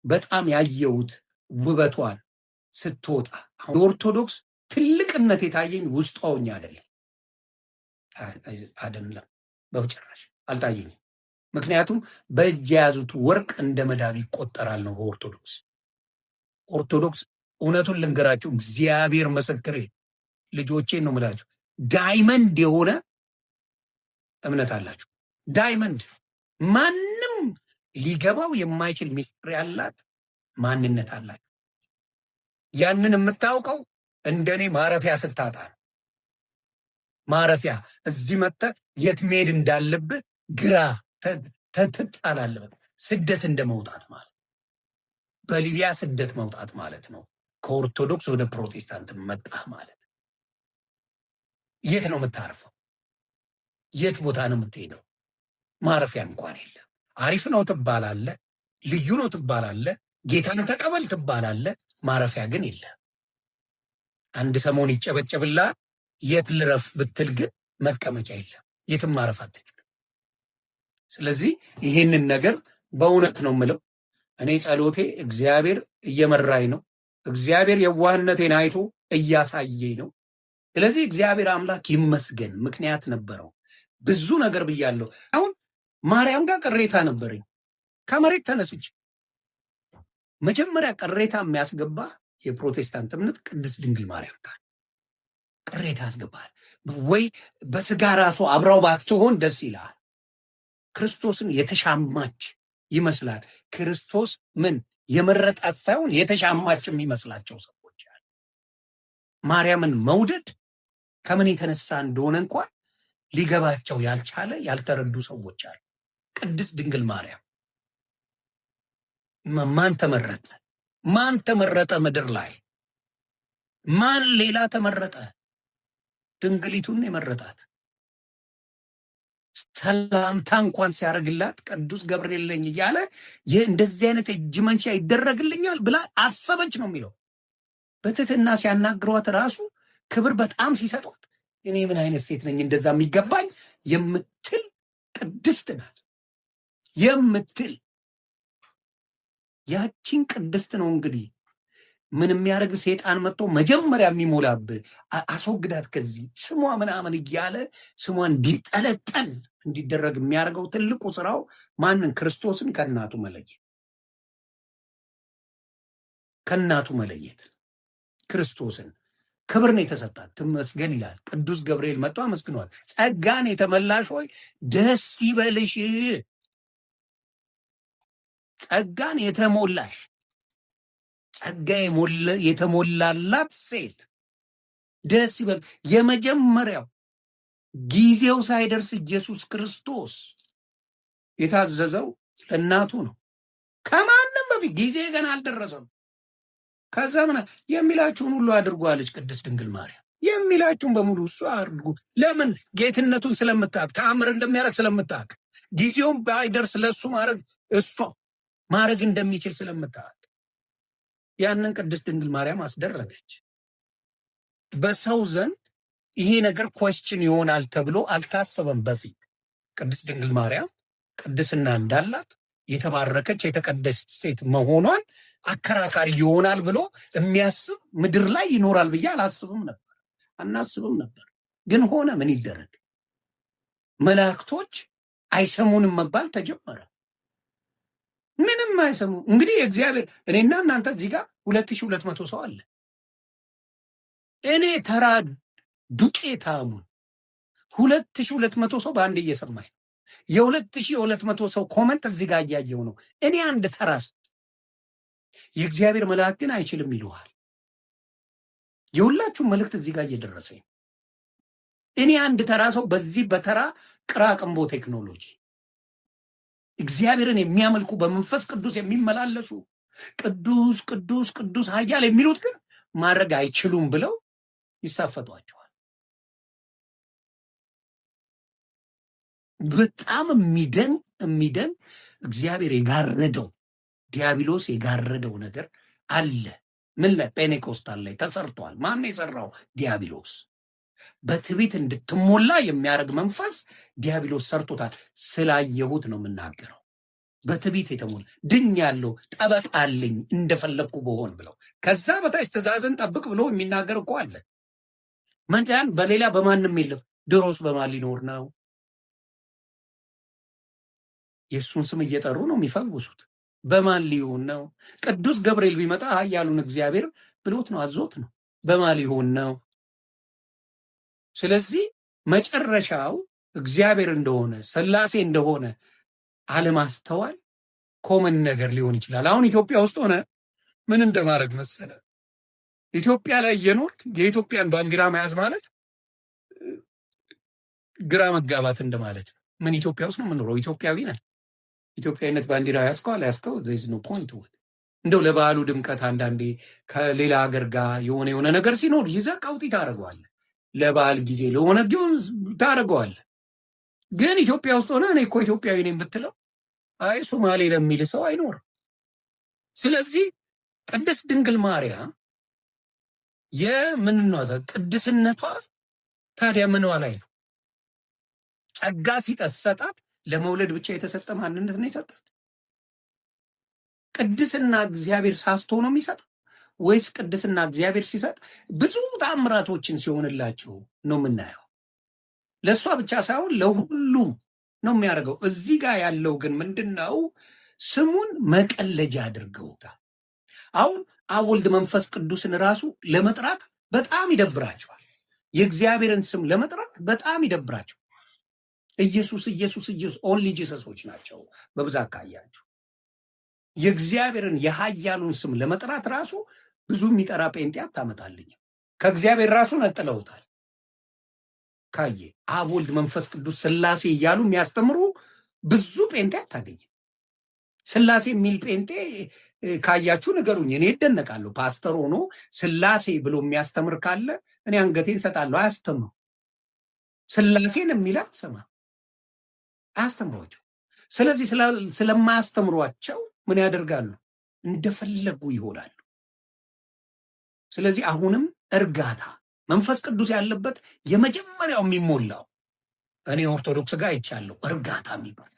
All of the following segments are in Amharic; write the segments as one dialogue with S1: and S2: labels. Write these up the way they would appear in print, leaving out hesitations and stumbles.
S1: በጣም ያየሁት ውበቷን ስትወጣ የኦርቶዶክስ ትልቅነት የታየኝ ውስጧ ሆኜ አይደለም አይደለም፣ በጭራሽ አልታየኝም። ምክንያቱም በእጅ የያዙት ወርቅ እንደ መዳብ ይቆጠራል ነው በኦርቶዶክስ። ኦርቶዶክስ እውነቱን ልንገራችሁ፣ እግዚአብሔር ምስክሬ፣ ልጆቼን ነው የምላችሁ፣ diamond የሆነ እምነት አላችሁ። Diamond ማንም ሊገባው የማይችል ሚስጥር ያላት ማንነት አላችሁ። ያንን የምታውቀው እንደኔ ማረፊያ ስታጣ ነው። ማረፊያ እዚህ መጥተህ የት መሄድ እንዳለብህ ግራ ትጣላለህ። ስደት እንደ መውጣት ማለት፣ በሊቢያ ስደት መውጣት ማለት ነው። ከኦርቶዶክስ ወደ ፕሮቴስታንት መጣህ ማለት የት ነው የምታርፈው? የት ቦታ ነው የምትሄደው? ማረፊያ እንኳን የለም። አሪፍ ነው ትባላለህ፣ ልዩ ነው ትባላለህ፣ ጌታን ተቀበል ትባላለህ። ማረፊያ ግን የለም። አንድ ሰሞን ይጨበጨብልሃል። የት ልረፍ ብትል ግን መቀመጫ የለም። የትም ማረፍ አትችልም። ስለዚህ ይህንን ነገር በእውነት ነው የምለው። እኔ ጸሎቴ እግዚአብሔር እየመራኝ ነው። እግዚአብሔር የዋህነቴን አይቶ እያሳየኝ ነው። ስለዚህ እግዚአብሔር አምላክ ይመስገን። ምክንያት ነበረው። ብዙ ነገር ብያለሁ። አሁን ማርያም ጋር ቅሬታ ነበረኝ። ከመሬት ተነስቼ መጀመሪያ ቅሬታ የሚያስገባ የፕሮቴስታንት እምነት ቅድስት ድንግል ማርያም ጋር ቅሬታ ያስገባል። ወይ በስጋ ራሱ አብራው ባትሆን ደስ ይልሃል። ክርስቶስን የተሻማች ይመስላል። ክርስቶስ ምን የመረጣት ሳይሆን የተሻማች የሚመስላቸው ሰዎች አሉ። ማርያምን መውደድ ከምን የተነሳ እንደሆነ እንኳን ሊገባቸው ያልቻለ፣ ያልተረዱ ሰዎች አሉ። ቅድስት ድንግል ማርያም ማን ተመረጠ? ማን ተመረጠ? ምድር ላይ ማን ሌላ ተመረጠ? ድንግሊቱን የመረጣት። ሰላምታ እንኳን ሲያደርግላት ቅዱስ ገብርኤል ነኝ እያለ ይህ እንደዚህ አይነት እጅ መንሻ ይደረግልኛል ብላ አሰበች ነው የሚለው። በትህትና ሲያናግሯት ራሱ ክብር በጣም ሲሰጧት እኔ ምን አይነት ሴት ነኝ እንደዛ የሚገባኝ የምትል ቅድስት ናት የምትል ያቺን ቅድስት ነው እንግዲህ ምን የሚያደርግ ሴጣን መጥቶ መጀመሪያ የሚሞላብህ አስወግዳት ከዚህ ስሟ ምናምን እያለ ስሟ እንዲጠለጠል እንዲደረግ የሚያደርገው ትልቁ ስራው ማንን? ክርስቶስን ከእናቱ መለየት፣ ከእናቱ መለየት ክርስቶስን። ክብር ነው የተሰጣት፣ ትመስገን ይላል። ቅዱስ ገብርኤል መጥቶ አመስግኗል። ጸጋን የተመላሽ ሆይ ደስ ይበልሽ፣ ጸጋን የተሞላሽ፣ ጸጋ የተሞላላት ሴት ደስ ይበል። የመጀመሪያው ጊዜው ሳይደርስ ኢየሱስ ክርስቶስ የታዘዘው ለእናቱ ነው። ከማንም በፊት ጊዜ ገና አልደረሰም። ከዛ ምን የሚላችሁን ሁሉ አድርጉ አለች ቅድስት ድንግል ማርያም። የሚላችሁን በሙሉ እሱ አድርጉ። ለምን? ጌትነቱን ስለምታውቅ፣ ተአምር እንደሚያደርግ ስለምታውቅ፣ ጊዜውን ባይደርስ ለእሱ ማድረግ እሷ ማድረግ እንደሚችል ስለምታውቅ ያንን ቅድስት ድንግል ማርያም አስደረገች። በሰው ዘንድ ይሄ ነገር question ይሆናል ተብሎ አልታሰበም። በፊት ቅድስት ድንግል ማርያም ቅድስና እንዳላት፣ የተባረከች የተቀደሰች ሴት መሆኗን አከራካሪ ይሆናል ብሎ የሚያስብ ምድር ላይ ይኖራል ብዬ አላስብም ነበር፣ አናስብም ነበር። ግን ሆነ። ምን ይደረግ? መላእክቶች አይሰሙንም መባል ተጀመረ። ምንም አይሰሙ። እንግዲህ እግዚአብሔር እኔና እናንተ እዚህ ጋር 2200 ሰው አለ። እኔ ተራ ዱቄታሙን 2200 ሰው በአንድ እየሰማኝ ነው። የ2200 ሰው comment እዚህ ጋር እያየው ነው። እኔ አንድ ተራስ የእግዚአብሔር መልአክ ግን አይችልም ይለዋል። የሁላችሁም መልእክት እዚህ ጋር እየደረሰኝ ነው። እኔ አንድ ተራ ሰው በዚህ በተራ ቅራቅንቦ ቴክኖሎጂ እግዚአብሔርን የሚያመልኩ፣ በመንፈስ ቅዱስ የሚመላለሱ፣ ቅዱስ ቅዱስ ቅዱስ ኃያል የሚሉት ግን ማድረግ አይችሉም ብለው ይሳፈጧቸዋል። በጣም የሚደንቅ እግዚአብሔር የጋረደው፣ ዲያብሎስ የጋረደው ነገር አለ። ምን ላይ? ጴኔኮስታል ላይ ተሰርቷል። ማን የሰራው? ዲያብሎስ። በትዕቢት እንድትሞላ የሚያደርግ መንፈስ ዲያብሎስ ሰርቶታል። ስላየሁት ነው የምናገረው። በትዕቢት የተሞላ ድኛለሁ፣ ጠበቃ አለኝ እንደፈለግኩ በሆን ብለው ከዛ በታች ትእዛዝን ጠብቅ ብሎ የሚናገር እኮ አለ። መዳን በሌላ በማንም የለም። ድሮስ በማን ሊኖር ነው? የእሱን ስም እየጠሩ ነው የሚፈውሱት። በማን ሊሆን ነው? ቅዱስ ገብርኤል ቢመጣ ኃያሉን እግዚአብሔር ብሎት ነው፣ አዞት ነው። በማን ሊሆን ነው? ስለዚህ መጨረሻው እግዚአብሔር እንደሆነ፣ ስላሴ እንደሆነ አለማስተዋል common ነገር ሊሆን ይችላል። አሁን ኢትዮጵያ ውስጥ ሆነ ምን እንደማድረግ መሰለ፣ ኢትዮጵያ ላይ እየኖርክ የኢትዮጵያን ባንዲራ መያዝ ማለት ግራ መጋባት እንደማለት ነው። ምን ኢትዮጵያ ውስጥ ነው የምኖረው? ኢትዮጵያዊ ነን። ኢትዮጵያዊነት ባንዲራ ያዝከው አልያዝከው there's no point። እንደው ለበዓሉ ድምቀት አንዳንዴ ከሌላ ሀገር ጋር የሆነ የሆነ ነገር ሲኖር ይዘህ ቀውጢ ታደርገዋለህ። ለበዓል ጊዜ ለሆነ ጊዜ ታደርገዋለህ። ግን ኢትዮጵያ ውስጥ ሆነ እኔ እኮ ኢትዮጵያዊ ነኝ ብትለው አይ ሶማሌ ለሚል ሰው አይኖርም። ስለዚህ ቅድስት ድንግል ማርያም የምንኗ ቅድስነቷ ታዲያ ምኗ ላይ ነው? ጸጋ ሲጠሰጣት ለመውለድ ብቻ የተሰጠ ማንነት ነው የሰጣት? ቅድስና እግዚአብሔር ሳስቶ ነው የሚሰጠው ወይስ ቅድስና እግዚአብሔር ሲሰጥ ብዙ ተአምራቶችን ሲሆንላቸው ነው የምናየው? ለእሷ ብቻ ሳይሆን ለሁሉም ነው የሚያደርገው። እዚህ ጋር ያለው ግን ምንድን ነው? ስሙን መቀለጃ አድርገውታል። አሁን አብ ወልድ መንፈስ ቅዱስን ራሱ ለመጥራት በጣም ይደብራቸዋል። የእግዚአብሔርን ስም ለመጥራት በጣም ይደብራቸዋል። ኢየሱስ፣ ኢየሱስ፣ ኢየሱስ፣ only Jesus ኦች ናቸው በብዛት ካያችሁ። የእግዚአብሔርን የኃያሉን ስም ለመጥራት ራሱ ብዙ የሚጠራ ጴንጤ አታመጣልኝም። ከእግዚአብሔር ራሱ ነጥለውታል። ካየ አብ ወልድ መንፈስ ቅዱስ ስላሴ እያሉ የሚያስተምሩ ብዙ ጴንጤ አታገኝም። ስላሴ የሚል ጴንጤ ካያችሁ ንገሩኝ፣ እኔ እደነቃለሁ። ፓስተር ሆኖ ስላሴ ብሎ የሚያስተምር ካለ እኔ አንገቴን እሰጣለሁ። አያስተምሩ። ስላሴን የሚል አትሰማ፣ አያስተምሯቸው። ስለዚህ ስለማያስተምሯቸው ምን ያደርጋሉ? እንደፈለጉ ይሆናሉ። ስለዚህ አሁንም እርጋታ መንፈስ ቅዱስ ያለበት የመጀመሪያው የሚሞላው እኔ ኦርቶዶክስ ጋር አይቻለሁ። እርጋታ የሚባል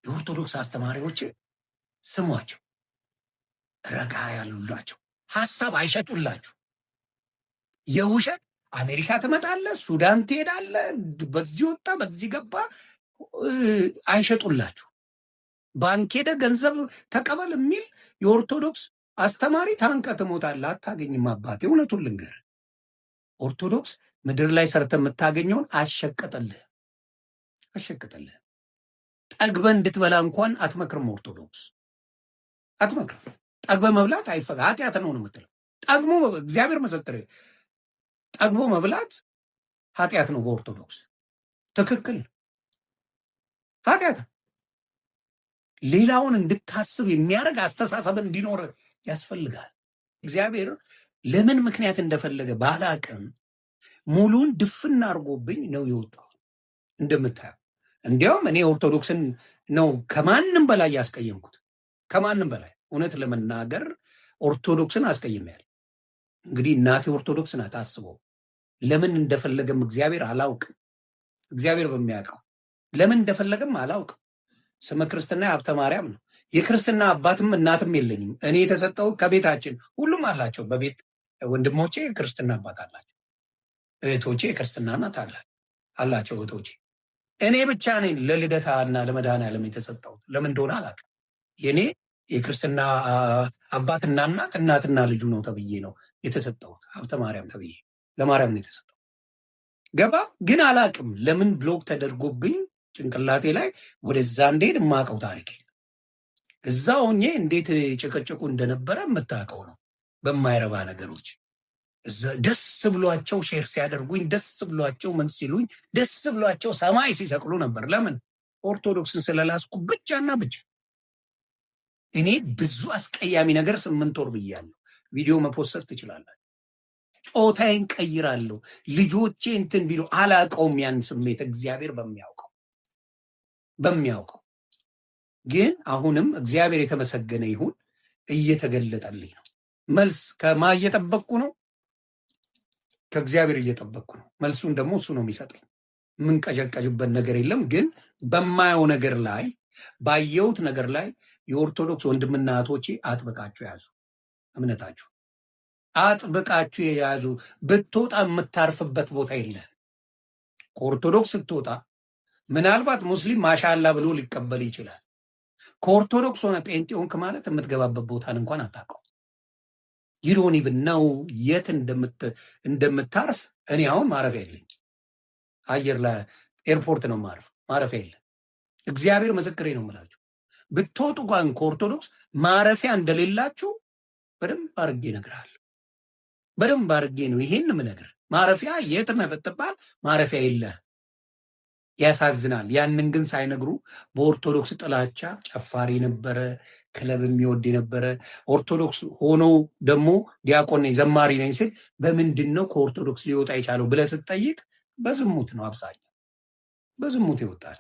S1: የኦርቶዶክስ አስተማሪዎች ስሟቸው፣ ረጋ ያሉላቸው፣ ሀሳብ አይሸጡላችሁ። የውሸት አሜሪካ ትመጣለህ፣ ሱዳን ትሄዳለህ፣ በዚህ ወጣ በዚህ ገባ አይሸጡላችሁ። ባንክ ሄደህ ገንዘብ ተቀበል የሚል የኦርቶዶክስ አስተማሪ ታንቀህ ትሞታለህ፣ አታገኝም። አባቴ እውነቱን ልንገርህ፣ ኦርቶዶክስ ምድር ላይ ሰርተህ የምታገኘውን አሸቀጠልህ አሸቀጠልህ። ጠግበህ እንድትበላ እንኳን አትመክርም። ኦርቶዶክስ አትመክርም። ጠግበህ መብላት ኃጢአት ነው ነው የምትለው። ጠግሞ፣ እግዚአብሔር ምስክሬ፣ ጠግቦ መብላት ኃጢአት ነው በኦርቶዶክስ። ትክክል፣ ኃጢአት ነው። ሌላውን እንድታስብ የሚያደርግ አስተሳሰብ እንዲኖር ያስፈልጋል። እግዚአብሔር ለምን ምክንያት እንደፈለገ ባላቅም ሙሉን ድፍን አድርጎብኝ ነው የወጣው እንደምታየው። እንዲያውም እኔ ኦርቶዶክስን ነው ከማንም በላይ ያስቀየምኩት። ከማንም በላይ እውነት ለመናገር ኦርቶዶክስን አስቀይሜያለሁ። እንግዲህ እናቴ ኦርቶዶክስ ናት። አስበው፣ ለምን እንደፈለገም እግዚአብሔር አላውቅም። እግዚአብሔር በሚያውቀው ለምን እንደፈለገም አላውቅም። ስመ ክርስትና ሀብተ ማርያም ነው። የክርስትና አባትም እናትም የለኝም። እኔ የተሰጠው ከቤታችን ሁሉም አላቸው። በቤት ወንድሞቼ የክርስትና አባት አላቸው። እህቶቼ የክርስትና እናት አላቸው እህቶቼ። እኔ ብቻ ነኝ ለልደታ እና ለመድኃኔዓለም የተሰጠሁት። ለምን እንደሆነ አላውቅም። የኔ የክርስትና አባትና እናት እናትና ልጁ ነው ተብዬ ነው የተሰጠሁት። ሀብተ ማርያም ተብዬ ለማርያም ነው የተሰጠው። ገባ ግን አላውቅም ለምን block ተደርጎብኝ ጭንቅላቴ ላይ ወደዛ እንዴት የማውቀው ታሪክ የለም። እዛ ሆኜ እንዴት ጭቅጭቁ እንደነበረ የምታውቀው ነው። በማይረባ ነገሮች ደስ ብሏቸው share ሲያደርጉኝ፣ ደስ ብሏቸው ምን ሲሉኝ፣ ደስ ብሏቸው ሰማይ ሲሰቅሉ ነበር። ለምን? ኦርቶዶክስን ስለላስኩ ብቻና ብቻ። እኔ ብዙ አስቀያሚ ነገር 8 ወር ብያለሁ። ቪዲዮ መፖሰት ትችላላችሁ። ጾታዬን ቀይራለሁ፣ ልጆቼ እንትን ቢሉ አላውቀውም። ያን ስሜት እግዚአብሔር በሚያውቀው ግን አሁንም እግዚአብሔር የተመሰገነ ይሁን፣ እየተገለጠልኝ ነው። መልስ ከማ እየጠበቅኩ ነው? ከእግዚአብሔር እየጠበቅኩ ነው። መልሱን ደግሞ እሱ ነው የሚሰጠኝ። የምንቀዠቀዥበት ነገር የለም። ግን በማየው ነገር ላይ ባየሁት ነገር ላይ የኦርቶዶክስ ወንድምና እህቶቼ አጥብቃችሁ ያዙ፣ እምነታችሁ አጥብቃችሁ የያዙ። ብትወጣ የምታርፍበት ቦታ የለህም። ከኦርቶዶክስ ስትወጣ ምናልባት ሙስሊም ማሻላ ብሎ ሊቀበል ይችላል። ከኦርቶዶክስ ሆነ ጴንጤ ሆንክ ማለት የምትገባበት ቦታን እንኳን አታውቀው። You don't even know የት እንደምታርፍ። እኔ አሁን ማረፊያ የለኝ። አየር ላይ ኤርፖርት ነው ማርፍ፣ ማረፊያ የለ። እግዚአብሔር ምስክሬ ነው የምላችሁ። ብትወጡ እንኳን ከኦርቶዶክስ ማረፊያ እንደሌላችሁ በደንብ አድርጌ እነግርሃለሁ። በደንብ አድርጌ ነው ይሄን የምነግርህ። ማረፊያ የት ነህ ብትባል ማረፊያ የለህ። ያሳዝናል። ያንን ግን ሳይነግሩ በኦርቶዶክስ ጥላቻ ጨፋሪ ነበረ፣ ክለብ የሚወድ የነበረ፣ ኦርቶዶክስ ሆኖ ደግሞ ዲያቆን ነኝ ዘማሪ ነኝ ሲል በምንድን ነው ከኦርቶዶክስ ሊወጣ የቻለው ብለህ ስትጠይቅ በዝሙት ነው። አብዛኛው በዝሙት ይወጣል።